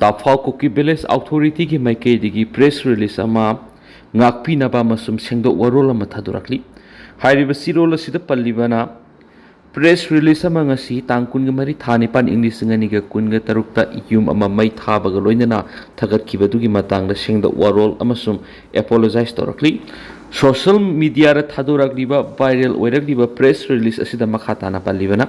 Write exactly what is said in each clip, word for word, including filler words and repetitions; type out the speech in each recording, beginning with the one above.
ꯇꯐꯥꯎ ꯀꯨꯀꯤ village ꯑꯣꯊꯣꯔꯤꯇꯤꯒꯤ ꯃꯥꯏꯀꯩꯗꯒꯤ press release ꯑꯃ ꯉꯥꯛꯄꯤꯅꯕ ꯑꯃꯁꯨꯡ ꯁꯦꯡꯗꯣꯛ ꯋꯥꯔꯣꯜ ꯑꯃ ꯊꯥꯗꯣꯔꯛꯂꯤ꯫ ꯍꯥꯏꯔꯤꯕ ꯆꯦꯔꯣꯜ ꯑꯁꯤꯗ ꯄꯜꯂꯤꯕꯅ ꯄ꯭ꯔꯦꯁ ꯔꯤꯂꯤꯖ ꯑꯃ ꯉꯁꯤ ꯇꯥꯡ ꯀꯨꯟꯒ ꯃꯔꯤ ꯊꯥ ꯅꯤꯄꯥꯟ ꯏꯪ ꯂꯤꯁꯤꯡ ꯑꯅꯤꯒ ꯀꯨꯟꯒ ꯇꯔꯨꯛꯇ ꯌꯨꯝ ꯑꯃ ꯃꯩ ꯊꯥꯕꯒ ꯂꯣꯏꯅꯅ ꯊꯥꯒꯠꯈꯤꯕꯗꯨꯒꯤ ꯃꯇꯥꯡꯗ ꯁꯦꯡꯗꯣꯛ ꯋꯥꯔꯣꯜ ꯑꯃꯁꯨꯡ apologise ꯇꯧꯔꯛꯂꯤ꯫ Social ꯃꯤꯗꯤꯌꯥꯗ ꯊꯥꯗꯣꯔꯛꯂꯤꯕ viral ꯑꯣꯏꯔꯛꯂꯤꯕ press release ꯑꯁꯤꯗ ꯃꯈꯥ ꯇꯥꯅ ꯄꯜꯂꯤꯕꯅ,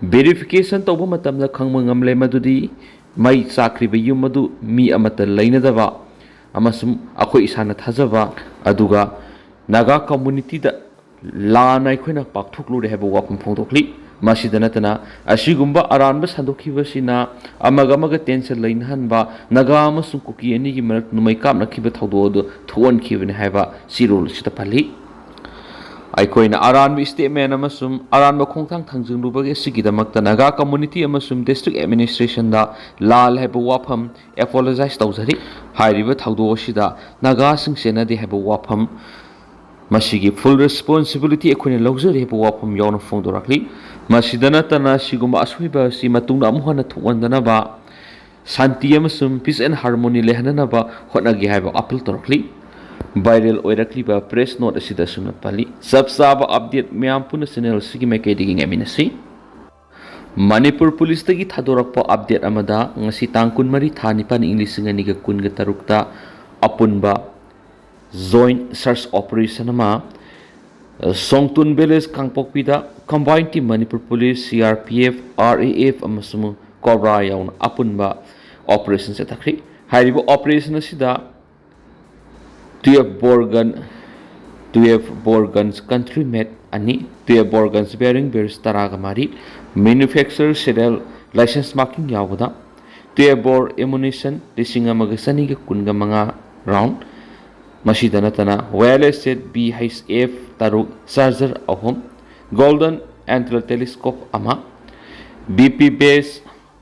ꯚꯦꯔꯤꯐꯤꯀꯦꯁꯟ ꯇꯧꯕ ꯃꯇꯝꯗ ꯈꯪꯕ ꯉꯝꯂꯦ ꯃꯗꯨꯗꯤ ꯃꯩ ꯆꯥꯛꯈ꯭ꯔꯤꯕ ꯌꯨꯝ ꯑꯗꯨ ꯃꯤ ꯑꯃꯠꯇ ꯂꯩꯅꯗꯕ ꯑꯃꯁꯨꯡ ꯑꯩꯈꯣꯏ ꯏꯁꯥꯅ ꯊꯥꯖꯕ ꯑꯗꯨꯒ ꯅꯥꯒꯥ ꯀꯝꯃꯨꯅꯤꯇꯤꯗ ꯂꯥꯟꯅ ꯑꯩꯈꯣꯏꯅ ꯄꯥꯛꯊꯣꯛꯂꯨꯔꯦ ꯍꯥꯏꯕ ꯋꯥꯐꯝ ꯐꯣꯡꯗꯣꯛꯂꯤ꯫ ꯃꯁꯤꯗ ꯅꯠꯇꯅ, ꯑꯁꯤꯒꯨꯝꯕ ꯑꯔꯥꯟꯕ ꯁꯟꯗꯣꯛꯈꯤꯕꯁꯤꯅ ꯑꯃꯒ ꯑꯃꯒ ꯇꯦꯟꯁꯟ ꯂꯩꯅꯍꯟꯕ, ꯅꯥꯒꯥ ꯑꯃꯁꯨꯡ ꯀꯨꯀꯤ ꯑꯅꯤꯒꯤ ꯃꯔꯛ ꯅꯣꯡꯃꯩ ꯀꯥꯞꯅꯈꯤꯕ ꯊꯧꯗꯣꯛ ꯑꯗꯨ ꯊꯣꯛꯍꯟꯈꯤꯕꯅꯤ ꯍꯥꯏꯕ ꯆꯦꯔꯣꯜ ꯑꯁꯤꯗ ꯄꯜꯂꯤ꯫ ꯑꯩꯈꯣꯏꯅ ꯑꯔꯥꯟꯕ ꯁ꯭ꯇꯦꯠꯃꯦꯟ ꯑꯃꯁꯨꯡ ꯑꯔꯥꯟꯕ ꯈꯣꯡꯊꯥꯡ ꯊꯥꯡꯖꯤꯜꯂꯨꯕꯒꯤ ꯑꯁꯤꯒꯤꯗꯃꯛꯇ ꯅꯥꯒꯥ ꯀꯝꯃꯨꯅꯤꯇꯤ ꯑꯃꯁꯨꯡ ꯗꯤꯁꯇ꯭ꯔꯤꯛ ꯑꯦꯗꯃꯤꯅꯤꯁꯇ꯭ꯔꯦꯁꯟꯗ ꯂꯥꯜꯂꯦ ꯍꯥꯏꯕ ꯋꯥꯐꯝ ꯑꯦꯄꯣꯂꯣꯖꯥꯏꯁ ꯇꯧꯖꯔꯤ꯫ ꯍꯥꯏꯔꯤꯕ ꯊꯧꯗꯣꯛ ꯑꯁꯤꯗ ꯅꯥꯒꯥꯁꯤꯡ ꯆꯦꯟꯅꯗꯦ ꯍꯥꯏꯕ ꯋꯥꯐꯝ, ꯃꯁꯤꯒꯤ ꯐꯨꯜ ꯔꯦꯁꯄꯣꯟꯁꯤꯕꯤꯂꯤꯇꯤ ꯑꯩꯈꯣꯏꯅ ꯂꯧꯖꯔꯤ ꯍꯥꯏꯕ ꯋꯥꯐꯝ ꯌꯥꯎꯅ ꯐꯣꯡꯗꯣꯔꯛꯂꯤ꯫ ꯃꯁꯤꯗ ꯅꯠꯇꯅ, ꯁꯤꯒꯨꯝꯕ ꯑꯁꯣꯏꯕ ꯑꯁꯤ ꯃꯇꯨꯡꯗ ꯑꯃꯨꯛ ꯍꯟꯅ ꯊꯣꯛꯍꯟꯗꯅꯕ, ꯁꯥꯟꯇꯤ ꯑꯃꯁꯨꯡ ꯄꯤꯁ ꯑꯦꯟ ꯍꯥꯔꯃꯣꯅꯤ ꯂꯩꯍꯟꯅꯅꯕ ꯍꯣꯠꯅꯒꯦ ꯍꯥꯏꯕ ꯑꯄꯤꯜ ꯇꯧꯔꯛꯂꯤ꯫ ꯚꯥꯏꯔꯦꯜ ꯑꯣꯏꯔꯛꯂꯤꯕ ꯄ꯭ꯔꯦꯁ ꯅꯣꯠ ꯑꯁꯤꯗ ꯑꯁꯨꯝꯅ ꯄꯜꯂꯤ꯫ ꯆꯞ ꯆꯥꯕ ꯑꯞꯗꯦꯠ ꯃꯌꯥꯝ ꯄꯨꯟꯅ ꯆꯦꯅꯦꯜ ꯑꯁꯤꯒꯤ ꯃꯥꯏꯀꯩꯗꯒꯤ ꯉꯥꯏꯃꯤꯟꯅꯁꯤ꯫ ꯃꯅꯤꯄꯨꯔ ꯄꯨꯂꯤꯁꯇꯒꯤ ꯊꯥꯗꯣꯔꯛꯄ ꯑꯞꯗꯦꯠ ꯑꯃꯗ, ꯉꯁꯤ ꯇꯥꯡ ꯀꯨꯟꯃꯔꯤ ꯊꯥ ꯅꯤꯄꯥꯟ ꯏꯪ ꯂꯤꯁꯤꯡ ꯑꯅꯤꯒ ꯀꯨꯟꯒ ꯇꯔꯨꯛꯇ ꯑꯄꯨꯟꯕ ꯖꯣꯏꯟ ꯁꯔꯆ ꯑꯣꯄꯔꯦꯁꯟ ꯑꯃ, ꯑ, ꯁꯣꯡꯇꯨꯟ ꯚꯤꯂꯦꯖ ꯀꯥꯡꯄꯣꯛꯄꯤꯗ combine team Manipur police, C R P F, R A F ꯑꯃꯁꯨꯡ ꯀꯣꯕ꯭ꯔꯥ ꯌꯥꯎꯅ ꯑꯄꯨꯟꯕ ꯑꯣꯄꯔꯦꯁꯟ ꯆꯠꯊꯈ꯭ꯔꯤ꯫ ꯍꯥꯏꯔꯤꯕ ꯑꯣꯄꯔꯦꯁꯟ ꯑꯁꯤꯗ ꯇꯨꯌꯦꯜꯐ ꯕꯣꯔ ꯒꯟ, ꯇꯨꯌꯦꯜꯐ ꯕꯣꯔ ꯒꯟꯁ ꯀꯟꯇ꯭ꯔꯤ ꯃꯦꯠ ꯑꯅꯤ, ꯇꯨꯌꯦꯜꯐ ꯕꯣꯔ ꯒꯟꯁ ꯕꯤꯌꯥꯔꯤꯡ ꯕꯦꯔꯦꯜꯁ ꯇꯔꯥꯒ ꯃꯔꯤ, ꯃꯦꯅꯨꯐꯦꯛꯆꯔ ꯁꯦꯔꯤꯌꯦꯜ ꯂꯥꯏꯁꯦꯟꯁ ꯃꯥꯔꯀꯤꯡ ꯌꯥꯎꯕꯗ ꯇꯨꯌꯦꯜꯐ ꯕꯣꯔ ꯑꯦꯃꯨꯅꯤꯁꯟ ꯂꯤꯁꯤꯡ ꯑꯃꯒ ꯆꯅꯤꯒ ꯀꯨꯟꯒ ꯃꯉꯥ ꯔꯥꯎꯟ, ꯃꯁꯤꯗ ꯅꯠꯇꯅ wireless set B H F ꯇꯔꯨꯛ, ꯆꯥꯔꯖꯔ ꯑꯍꯨꯝ, ꯒꯣꯜꯗꯟ ꯑꯦꯟꯇꯦꯜ ꯇꯦꯂꯤꯁꯀꯣꯞ ꯑꯃ, ꯕꯤ ꯄꯤ ꯕꯦꯁ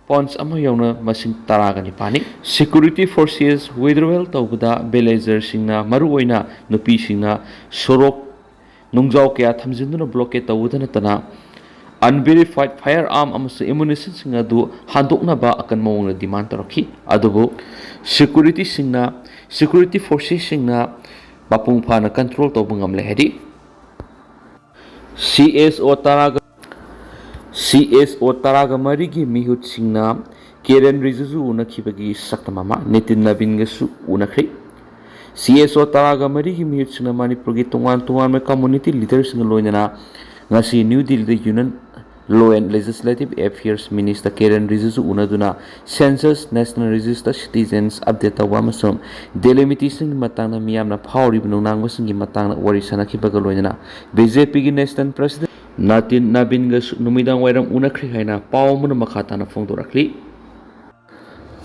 ꯄꯟꯆ ꯑꯃ ꯌꯥꯎꯅ ꯃꯁꯤꯡ ꯇꯔꯥꯒ ꯅꯤꯄꯥꯟꯅꯤ꯫ ꯁꯦꯀ꯭ꯌꯨꯔꯤꯇꯤ ꯐꯣꯔꯁꯦꯁ ꯋꯤꯗ꯭ꯔꯣꯋꯦꯜ ꯇꯧꯕꯗ ꯚꯤꯂꯦꯖꯔꯁꯤꯡꯅ, ꯃꯔꯨꯑꯣꯏꯅ ꯅꯨꯄꯤꯁꯤꯡꯅ, ꯁꯣꯔꯣꯛ ꯅꯨꯡꯖꯥꯎ ꯀꯌꯥ ꯊꯝꯖꯤꯟꯗꯨꯅ ꯕ꯭ꯂꯣꯀꯦꯠ ꯇꯧꯕꯗ ꯅꯠꯇꯅ, unverified firearm ꯑꯃꯁꯨꯡ ammunitionꯁꯤꯡ ꯑꯗꯨ ꯍꯟꯗꯣꯛꯅꯕ ꯑꯀꯟꯕ ꯃꯑꯣꯡꯗ demand ꯇꯧꯔꯛꯈꯤ꯫ ꯑꯗꯨꯕꯨ securityꯁꯤꯡꯅ, security forcesꯁꯤꯡꯅ ꯃꯄꯨꯡ ꯐꯥꯅ control ꯇꯧꯕ ꯉꯝꯂꯦ ꯍꯥꯏꯔꯤ꯫ CSO ꯇꯔꯥꯒ, CSO ꯇꯔꯥꯒ ꯃꯔꯤꯒꯤ ꯃꯤꯍꯨꯠꯁꯤꯡꯅ ꯀꯤꯔꯦꯟ ꯔꯤꯖꯤꯖꯨ ꯎꯅꯈꯤꯕꯒꯤ ꯁꯛꯇꯝ ꯑꯃ ꯅꯤꯇꯤꯟ ꯅꯕꯤꯟꯒꯁꯨ ꯎꯅꯈ꯭ꯔꯦ꯫ CSO ꯇꯔꯥꯒ ꯃꯔꯤꯒꯤ ꯃꯤꯍꯨꯠꯁꯤꯡꯅ ꯃꯅꯤꯄꯨꯔꯒꯤ ꯇꯣꯉꯥꯟ ꯇꯣꯉꯥꯟꯕ community leaderꯁꯤꯡꯒ ꯂꯣꯏꯅꯅ ꯉꯁꯤ ꯅ꯭ꯌꯨ ꯗꯤꯜꯂꯤꯗ Union Law and Legislative Affairs Minister ꯀꯤꯔꯦꯟ ꯔꯤꯖꯤꯖꯨ ꯎꯅꯗꯨꯅ census, national register, citizens update ꯇꯧꯕ ꯑꯃꯁꯨꯡ delimitationꯒꯤ ꯃꯇꯥꯡꯗ ꯃꯤꯌꯥꯝꯅ ꯐꯥꯎꯔꯤꯕ ꯅꯨꯡꯅꯥꯡꯕꯁꯤꯡꯒꯤ ꯃꯇꯥꯡꯗ ꯋꯥꯔꯤ ꯁꯥꯅꯈꯤꯕꯒ ꯂꯣꯏꯅꯅ BJPꯒꯤ national president ꯅꯥꯇꯤꯟ ꯅꯕꯤꯟꯒꯁꯨ ꯅꯨꯃꯤꯗꯥꯡ ꯋꯥꯏꯔꯝ ꯎꯅꯈ꯭ꯔꯦ ꯍꯥꯏꯅ ꯄꯥꯎ ꯑꯃꯅ ꯃꯈꯥ ꯇꯥꯅ ꯐꯣꯡꯗꯣꯔꯛꯂꯤ꯫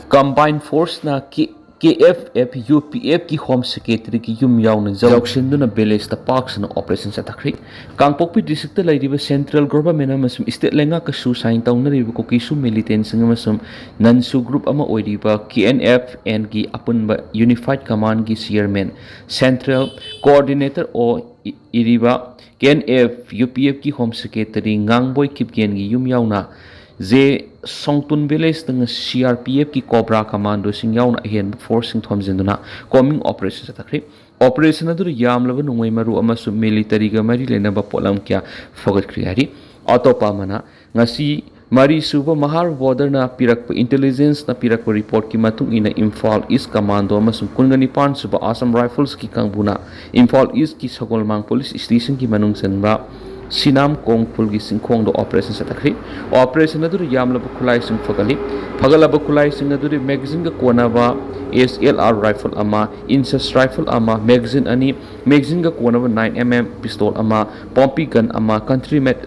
Combined forceꯅ ꯀꯦ-, KFF UPFꯀꯤ Home Secretaryꯒꯤ ꯌꯨꯝ ꯌꯥꯎꯅ ꯌꯥꯎꯁꯤꯟꯗꯨꯅ villageꯇ ꯄꯥꯛ ꯁꯟꯅ operation ꯆꯠꯊꯈ꯭ꯔꯦ꯫ ꯀꯥꯡꯄꯣꯛꯄꯤ districtꯇ ꯂꯩꯔꯤꯕ central government ꯑꯃꯁꯨꯡ state ꯂꯩꯉꯥꯛꯀꯁꯨ sign ꯇꯧꯅꯔꯤꯕ ꯀꯨꯀꯤꯁꯨ militantꯁꯤꯡ ꯑꯃꯁꯨꯡ ꯅꯟꯁꯨ group ꯑꯃ ꯑꯣꯏꯔꯤꯕ KNFNꯒꯤ ꯑꯄꯨꯟꯕ unified commandꯒꯤ chairman, central coordinator ꯑꯣ ꯏ-, ꯏꯔꯤꯕ KNF UPFꯀꯤ Home Secretary ꯉꯥꯡꯕꯣꯏ ꯀꯤꯞꯒꯦꯟꯒꯤ ꯌꯨꯝ ꯌꯥꯎꯅ ꯖꯦ ꯁꯣꯡꯇꯨꯟ villageꯇ ꯉꯁꯤ CRPFꯀꯤ Cobra commandoꯁꯤꯡ ꯌꯥꯎꯅ ꯑꯍꯦꯟꯕ forceꯁꯤꯡ ꯊꯣꯝꯖꯤꯟꯗꯨꯅ combing operation ꯆꯠꯊꯈ꯭ꯔꯤ꯫ Operation ꯑꯗꯨꯗ ꯌꯥꯝꯂꯕ ꯅꯣꯡꯃꯩ ꯃꯔꯨ ꯑꯃꯁꯨꯡ militaryꯒ ꯃꯔꯤ ꯂꯩꯅꯕ ꯄꯣꯠꯂꯝ ꯀꯌꯥ ꯐꯒꯠꯈ꯭ꯔꯦ ꯍꯥꯏꯔꯤ꯫ ꯑꯇꯣꯞꯄ ꯑꯃꯅ, ꯉꯁꯤ ꯃꯔꯤꯁꯨꯕ ꯃꯍꯥꯔ ꯕꯣꯔꯗꯔꯅ ꯄꯤꯔꯛꯄ intelligenceꯅ ꯄꯤꯔꯛꯄ reportꯀꯤ ꯃꯇꯨꯡ ꯏꯟꯅ ꯏꯝꯐꯥꯜ East Commando ꯑꯃꯁꯨꯡ ꯀꯨꯟꯒ ꯅꯤꯄꯥꯟ ꯁꯨꯕ Assam Riflesꯀꯤ ꯀꯥꯡꯕꯨꯅ ꯏꯝꯐꯥꯜ Eastꯀꯤ ꯁꯒꯣꯜꯃꯥꯡ police stationꯒꯤ ꯃꯅꯨꯡ ꯆꯟꯕ ꯁꯤꯅꯥꯝ ꯀꯣꯡ ꯈꯨꯜꯒꯤ ꯆꯤꯡꯈꯣꯡꯗ operation ꯆꯠꯊꯈ꯭ꯔꯤ꯫ Operation ꯑꯗꯨꯗ ꯌꯥꯝꯂꯕ ꯈꯨꯠꯂꯥꯏꯁꯤꯡ ꯐꯒꯠꯂꯤ꯫ ꯐꯒꯠꯂꯕ ꯈꯨꯠꯂꯥꯏꯁꯤꯡ ꯑꯗꯨꯗꯤ magazineꯒ ꯀꯣꯟꯅꯕ SLR rifle ꯑꯃ, INSUS rifle ꯑꯃ, magazine ꯑꯅꯤ, magazineꯒ ꯀꯣꯟꯅꯕ nine MM pistol ꯑꯃ, poppy gun ꯑꯃ, country made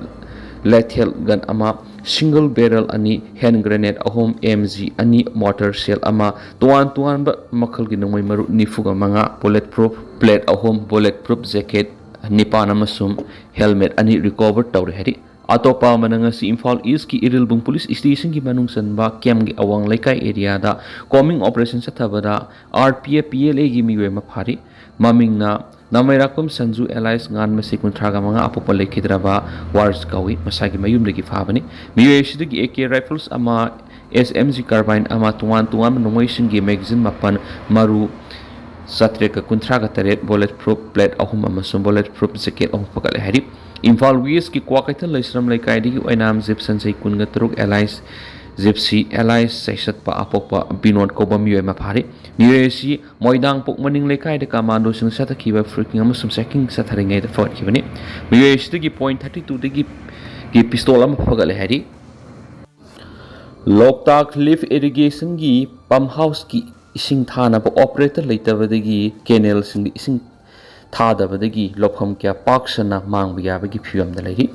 lethal gun ꯑꯃ, single barrel ꯑꯅꯤ, hand grenade ꯑꯍꯨꯝ, MG ꯑꯅꯤ, mortar shell ꯑꯃ, ꯇꯣꯉꯥꯟ ꯇꯣꯉꯥꯟꯕ ꯃꯈꯜꯒꯤ ꯅꯣꯡꯃꯩ ꯃꯔꯨ ꯅꯤꯐꯨꯒ ꯃꯉꯥ, bullet proof plate ꯑꯍꯨꯝ, bullet proof jacket ꯅꯤꯄꯥꯟ ꯑꯃꯁꯨꯡ helmet ꯑꯅꯤ recover ꯇꯧꯔꯦ ꯍꯥꯏꯔꯤ꯫ ꯑꯇꯣꯞꯄ ꯑꯃꯅ, ꯉꯁꯤ ꯏꯝꯐꯥꯜ Eastꯀꯤ ꯏꯔꯤꯜꯕꯨꯡ police stationꯒꯤ ꯃꯅꯨꯡ ꯆꯟꯕ ꯀꯦꯝꯒꯤ ꯑꯋꯥꯡ ꯂꯩꯀꯥꯏ areaꯗ combing operation ꯆꯠꯊꯕꯗ RPF PLAꯒꯤ ꯃꯤꯑꯣꯏ ꯑꯃ ꯐꯥꯔꯤ꯫ ꯃꯃꯤꯡꯅ ꯅꯥꯃꯩꯔꯥꯛꯄꯝ ꯁꯟꯖꯨ alias ꯉꯥꯟꯃꯁꯤ, ꯀꯨꯟꯊ꯭ꯔꯥꯒ ꯃꯉꯥ, ꯑꯄꯣꯛꯄ ꯂꯩꯈꯤꯗ꯭ꯔꯕ ꯋꯥꯔꯁ ꯀꯧꯏ꯫ ꯃꯁꯥꯒꯤ ꯃꯌꯨꯝꯗꯒꯤ ꯐꯥꯕꯅꯤ꯫ ꯃꯤꯑꯣꯏ ꯑꯁꯤꯗꯒꯤ A K rifles ꯑꯃ, S M G carbine ꯑꯃ, ꯇꯣꯉꯥꯟ ꯇꯣꯉꯥꯟꯕ ꯅꯣꯡꯃꯩꯁꯤꯡꯒꯤ magazine ꯃꯥꯄꯟ, ꯃꯔꯨ ꯆꯥꯇ꯭ꯔꯦꯠꯀ ꯀꯨꯟꯊ꯭ꯔꯥꯒ ꯇꯔꯦꯠ, bullet proof plate ꯑꯍꯨꯝ ꯑꯃꯁꯨꯡ bullet proof jacket ꯑꯍꯨꯝ ꯐꯒꯠꯂꯦ ꯍꯥꯏꯔꯤ꯫ ꯏꯝꯐꯥꯜ West ꯀꯤ ꯀ꯭ꯋꯥꯀꯩꯊꯦꯜ ꯂꯩꯁ꯭ꯔꯝ ꯂꯩꯀꯥꯏꯗꯒꯤ ꯑꯣꯏꯅꯥꯝ ꯖꯤꯞ ꯁꯟꯖꯩ, ꯀꯨꯟꯒ ꯇꯔꯨꯛ, alias ꯖꯤꯞꯁꯤ, alias ꯆꯩꯁꯠꯄ, ꯑꯄꯣꯛꯄ ꯕꯤꯅꯣꯗ ꯀꯧꯕ ꯃꯤꯑꯣꯏ ꯑꯃ ꯐꯥꯔꯤ꯫ ꯃꯤꯑꯣꯏ ꯑꯁꯤ ꯃꯣꯏꯗꯥꯡꯄꯣꯛ ꯃꯅꯤꯡ ꯂꯩꯀꯥꯏꯗ ꯀꯃꯥꯟꯗꯣꯁꯤꯡꯅ ꯆꯠꯊꯈꯤꯕ freaking ꯑꯃꯁꯨꯡ checking ꯆꯠꯊꯔꯤꯉꯩꯗ ꯐꯒꯠꯈꯤꯕꯅꯤ꯫ ꯃꯤꯑꯣꯏ ꯑꯁꯤꯗꯒꯤ point thirty two ꯗꯒꯤ ꯒꯤ pistol ꯑꯃ ꯐꯒꯠꯂꯦ ꯍꯥꯏꯔꯤ꯫ ꯂꯣꯛꯇꯥꯛ lift irrigation ꯒꯤ pump house ꯀꯤ ꯏꯁꯤꯡ ꯊꯥꯅꯕ operator ꯂꯩꯇꯕꯗꯒꯤ canal ꯁꯤꯡꯗ ꯏꯁꯤꯡ ꯊꯥꯗꯕꯗꯒꯤ ꯂꯧꯐꯝ ꯀꯌꯥ ꯄꯥꯛ ꯁꯟꯅ ꯃꯥꯡꯕ ꯌꯥꯕꯒꯤ ꯐꯤꯕꯝꯗ ꯂꯩꯔꯤ꯫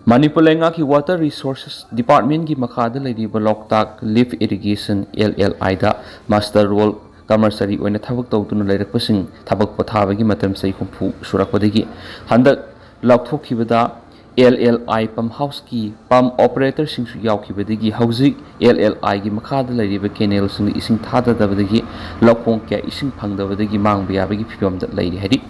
ꯃꯅꯤꯄꯨꯔ ꯂꯩꯉꯥꯛꯀꯤ Water Resources Department ꯀꯤ ꯃꯈꯥꯗ ꯂꯩꯔꯤꯕ ꯂꯣꯛꯇꯥꯛ lift irrigation, L L I the master roll ꯀꯔꯃꯆꯥꯔꯤ ꯑꯣꯏꯅ ꯊꯕꯛ ꯇꯧꯗꯨꯅ ꯂꯩꯔꯛꯄꯁꯤꯡ ꯊꯕꯛ ꯄꯣꯊꯥꯕꯒꯤ ꯃꯇꯝ ꯆꯍꯤ ꯍꯨꯝꯐꯨ ꯁꯨꯔꯛꯄꯗꯒꯤ ꯍꯟꯗꯛ ꯂꯥꯎꯊꯣꯛꯈꯤꯕꯗ L L I pump house ꯀꯤ pump operator ꯁꯤꯡꯁꯨ ꯌꯥꯎꯈꯤꯕꯗꯒꯤ ꯍꯧꯖꯤꯛ L L I ꯒꯤ ꯃꯈꯥꯗ ꯂꯩꯔꯤꯕ canal ꯁꯤꯡꯗ ꯏꯁꯤꯡ ꯊꯥꯗꯗꯕꯗꯒꯤ ꯂꯧꯈꯣꯡ ꯀꯌꯥ ꯏꯁꯤꯡ ꯐꯪꯗꯕꯗꯒꯤ ꯃꯥꯡꯕ ꯌꯥꯕꯒꯤ ꯐꯤꯕꯝꯗ ꯂꯩꯔꯤ ꯍꯥꯏꯔꯤ꯫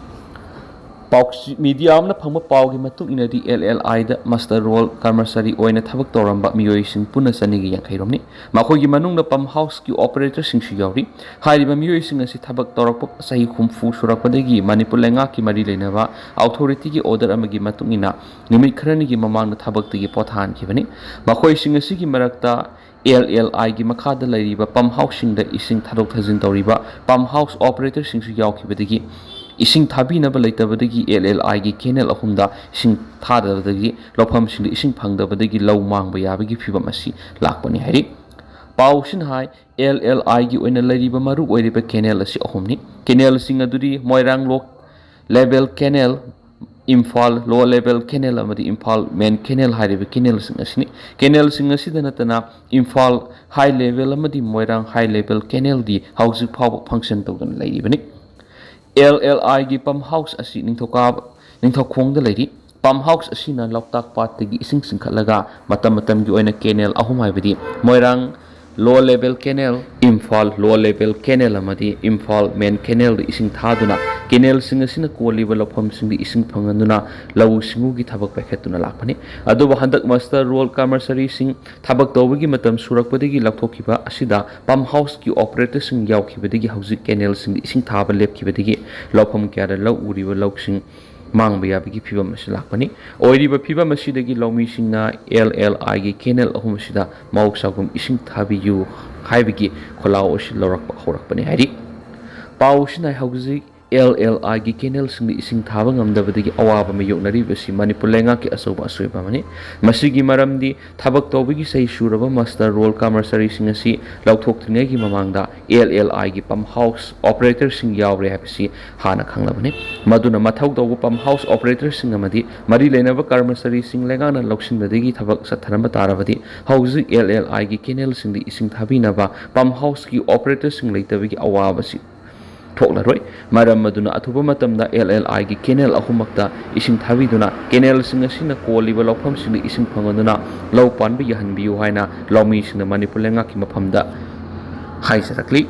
ꯄꯥꯎ-, media ꯑꯃꯅ ꯐꯪꯕ ꯄꯥꯎꯒꯤ ꯃꯇꯨꯡ ꯏꯟꯅꯗꯤ, L L I the master roll ꯀꯔꯃꯆꯥꯔꯤ ꯑꯣꯏꯅ ꯊꯕꯛ ꯇꯧꯔꯝꯕ ꯃꯤꯑꯣꯏꯁꯤꯡ ꯄꯨꯟꯅ ꯆꯅꯤꯒ ꯌꯥꯡꯈꯩ ꯔꯣꯝꯅꯤ꯫ ꯃꯈꯣꯏꯒꯤ ꯃꯅꯨꯡꯗ pump house ꯀꯤ operator ꯁꯤꯡꯁꯨ ꯌꯥꯎꯔꯤ꯫ ꯍꯥꯏꯔꯤꯕ ꯃꯤꯑꯣꯏꯁꯤꯡ ꯑꯁꯤ ꯊꯕꯛ ꯇꯧꯔꯛꯄ ꯆꯍꯤ ꯍꯨꯝꯐꯨ ꯁꯨꯔꯛꯄꯗꯒꯤ ꯃꯅꯤꯄꯨꯔ ꯂꯩꯉꯥꯛꯀꯤ ꯃꯔꯤ ꯂꯩꯅꯕ authority ꯒꯤ order ꯑꯃꯒꯤ ꯃꯇꯨꯡ ꯏꯟꯅ ꯅꯨꯃꯤꯠ ꯈꯔꯅꯤꯒꯤ ꯃꯃꯥꯡꯗ ꯊꯕꯛꯇꯒꯤ ꯄꯣꯊꯥꯍꯟꯈꯤꯕꯅꯤ꯫ ꯃꯈꯣꯏꯁꯤꯡ ꯑꯁꯤꯒꯤ ꯃꯔꯛꯇ L L I ꯒꯤ ꯃꯈꯥꯗ ꯂꯩꯔꯤꯕ pump house ꯁꯤꯡꯗ ꯏꯁꯤꯡ ꯊꯥꯗꯣꯛ ꯊꯥꯖꯤꯟ ꯇꯧꯔꯤꯕ pump house operator ꯁꯤꯡꯁꯨ ꯌꯥꯎꯈꯤꯕꯗꯒꯤ ꯏꯁꯤꯡ ꯊꯥꯕꯤꯅꯕ ꯂꯩꯇꯕꯗꯒꯤ L L I ꯒꯤ canal ꯑꯍꯨꯝꯗ ꯏꯁꯤꯡ ꯊꯥꯗꯕꯗꯒꯤ ꯂꯧꯐꯝꯁꯤꯡꯗ ꯏꯁꯤꯡ ꯐꯪꯗꯕꯗꯒꯤ ꯂꯧ ꯃꯥꯡꯕ ꯌꯥꯕꯒꯤ ꯐꯤꯕꯝ ꯑꯁꯤ ꯂꯥꯛꯄꯅꯤ ꯍꯥꯏꯔꯤ꯫ ꯄꯥꯎꯁꯤꯅ ꯍꯥꯏ, L L I ꯒꯤ ꯑꯣꯏꯅ ꯂꯩꯔꯤꯕ ꯃꯔꯨ ꯑꯣꯏꯔꯤꯕ canal ꯑꯁꯤ ꯑꯍꯨꯝꯅꯤ꯫ Canal ꯁꯤꯡ ꯑꯗꯨꯗꯤ ꯃꯣꯏꯔꯥꯡ low level canal, Imphal low level canal ꯑꯃꯗꯤ ꯏꯝꯐꯥꯜ main canal ꯍꯥꯏꯔꯤꯕ canal ꯁꯤꯡ ꯑꯁꯤꯅꯤ꯫ Canal ꯁꯤꯡ ꯑꯁꯤꯗ ꯅꯠꯇꯅ ꯏꯝꯐꯥꯜ high level ꯑꯃꯗꯤ ꯃꯣꯏꯔꯥꯡ high level canal ꯗꯤ ꯍꯧꯖꯤꯛ ꯐꯥꯎꯕ function ꯇꯧꯗꯨꯅ ꯂꯩꯔꯤꯕꯅꯤ꯫ L L I ꯒꯤ pump house ꯑꯁꯤ ꯅꯤꯡꯊꯧꯀꯥꯕ, ꯅꯤꯡꯊꯧꯈꯣꯡꯗ ꯂꯩꯔꯤ꯫ Pump house ꯑꯁꯤꯅ ꯂꯣꯛꯇꯥꯛ ꯄꯥꯠꯇꯒꯤ ꯏꯁꯤꯡ ꯆꯤꯡꯈꯠꯂꯒ ꯃꯇꯝ ꯃꯇꯝꯒꯤ ꯑꯣꯏꯅ canal ꯑꯍꯨꯝ, ꯍꯥꯏꯕꯗꯤ ꯃꯣꯏꯔꯥꯡ Lower Level Canal, Imphal Lower Level Canal ꯑꯃꯗꯤ ꯏꯝꯐꯥꯜ Main Canalꯗ ꯏꯁꯤꯡ ꯊꯥꯗꯨꯅ canalꯁꯤꯡ ꯑꯁꯤꯅ ꯀꯣꯜꯂꯤꯕ ꯂꯧꯐꯝꯁꯤꯡꯗ ꯏꯁꯤꯡ ꯐꯪꯍꯟꯗꯨꯅ ꯂꯧꯎ ꯁꯤꯡꯎꯒꯤ ꯊꯕꯛ ꯄꯥꯏꯈꯠꯇꯨꯅ ꯂꯥꯛꯄꯅꯤ꯫ ꯑꯗꯨꯕꯨ ꯍꯟꯗꯛ muster roll ꯀꯔꯃꯆꯥꯔꯤꯁꯤꯡ ꯊꯕꯛ ꯇꯧꯕꯒꯤ ꯃꯇꯝ ꯁꯨꯔꯛꯄꯗꯒꯤ ꯂꯧꯊꯣꯛꯈꯤꯕ ꯑꯁꯤꯗ pump houseꯀꯤ operatorꯁꯤꯡ ꯌꯥꯎꯈꯤꯕꯗꯒꯤ ꯍꯧꯖꯤꯛ canalꯁꯤꯡꯗ ꯏꯁꯤꯡ ꯊꯥꯕ ꯂꯦꯞꯈꯤꯕꯗꯒꯤ ꯂꯧꯐꯝ ꯀꯌꯥꯗ ꯂꯧ ꯎꯔꯤꯕ ꯂꯧꯁꯤꯡ ꯃꯥꯡꯕ ꯌꯥꯕꯒꯤ ꯐꯤꯚꯝ ꯑꯁꯤ ꯂꯥꯛꯄꯅꯤ꯫ ꯑꯣꯏꯔꯤꯕ ꯐꯤꯚꯝ ꯑꯁꯤꯗꯒꯤ ꯂꯧꯃꯤꯁꯤꯡꯅ L L Iꯒꯤ canal ꯑꯍꯨꯝ ꯑꯁꯤꯗ ꯃꯍꯧꯁꯥꯒꯨꯝ ꯏꯁꯤꯡ ꯊꯥꯕꯤꯌꯨ ꯍꯥꯏꯕꯒꯤ ꯈꯣꯜꯂꯥꯎ ꯑꯁꯤ ꯂꯧꯔꯛꯄ ꯍꯧꯔꯛꯄꯅꯤ ꯍꯥꯏꯔꯤ꯫ ꯄꯥꯎ ꯑꯁꯤꯅ ꯍꯧꯖꯤꯛ L L Iꯒꯤ canalꯁꯤꯡꯗ ꯏꯁꯤꯡ ꯊꯥꯕ ꯉꯝꯗꯕꯗꯒꯤ ꯑꯋꯥꯕ ꯃꯥꯌꯣꯛꯅꯔꯤꯕꯁꯤ ꯃꯅꯤꯄꯨꯔ ꯂꯩꯉꯥꯛꯀꯤ ꯑꯆꯧꯕ ꯑꯁꯣꯏꯕ ꯑꯃꯅꯤ꯫ ꯃꯁꯤꯒꯤ ꯃꯔꯝꯗꯤ ꯊꯕꯛ ꯇꯧꯕꯒꯤ ꯆꯍꯤ ꯁꯨꯔꯕ muster roll ꯀꯔꯃꯆꯥꯔꯤꯁꯤꯡ ꯑꯁꯤ ꯂꯧꯊꯣꯛꯇ꯭ꯔꯤꯉꯩꯒꯤ ꯃꯃꯥꯡꯗ L L Iꯒꯤ pump house operatorꯁꯤꯡ ꯌꯥꯎꯔꯦ ꯍꯥꯏꯕꯁꯤ ꯍꯥꯟꯅ ꯈꯪꯂꯕꯅꯤ꯫ ꯃꯗꯨꯅ ꯃꯊꯧ ꯇꯧꯕ pump house operatorꯁꯤꯡ ꯑꯃꯗꯤ ꯃꯔꯤ ꯂꯩꯅꯕ ꯀꯔꯃꯆꯥꯔꯤꯁꯤꯡ ꯂꯩꯉꯥꯛꯅ ꯂꯧꯁꯤꯟꯕꯗꯒꯤ ꯊꯕꯛ ꯆꯠꯊꯔꯝꯕ ꯇꯥꯔꯕꯗꯤ ꯍꯧꯖꯤꯛ L L Iꯒꯤ canalꯁꯤꯡꯗ ꯏꯁꯤꯡ ꯊꯥꯕꯤꯅꯕ pump houseꯀꯤ operatorꯁꯤꯡ ꯂꯩꯇꯕꯒꯤ ꯑꯋꯥꯕꯁꯤ ꯊꯣꯛꯂꯔꯣꯏ꯫ ꯃꯔꯝ ꯑꯗꯨꯅ ꯑꯊꯨꯕ ꯃꯇꯝꯗ L L Iꯒꯤ canal ꯑꯍꯨꯝꯃꯛꯇ ꯏꯁꯤꯡ ꯊꯥꯕꯤꯗꯨꯅ canalꯁꯤꯡ ꯑꯁꯤꯅ ꯀꯣꯜꯂꯤꯕ ꯂꯧꯐꯝꯁꯤꯡꯗ ꯏꯁꯤꯡ ꯐꯪꯍꯟꯗꯨꯅ ꯂꯧ ꯄꯥꯟꯕ ꯌꯥꯍꯟꯕꯤꯌꯨ ꯍꯥꯏꯅ ꯂꯧꯃꯤꯁꯤꯡꯅ ꯃꯅꯤꯄꯨꯔ ꯂꯩꯉꯥꯛꯀꯤ ꯃꯐꯝꯗ ꯍꯥꯏꯖꯔꯛꯂꯤ꯫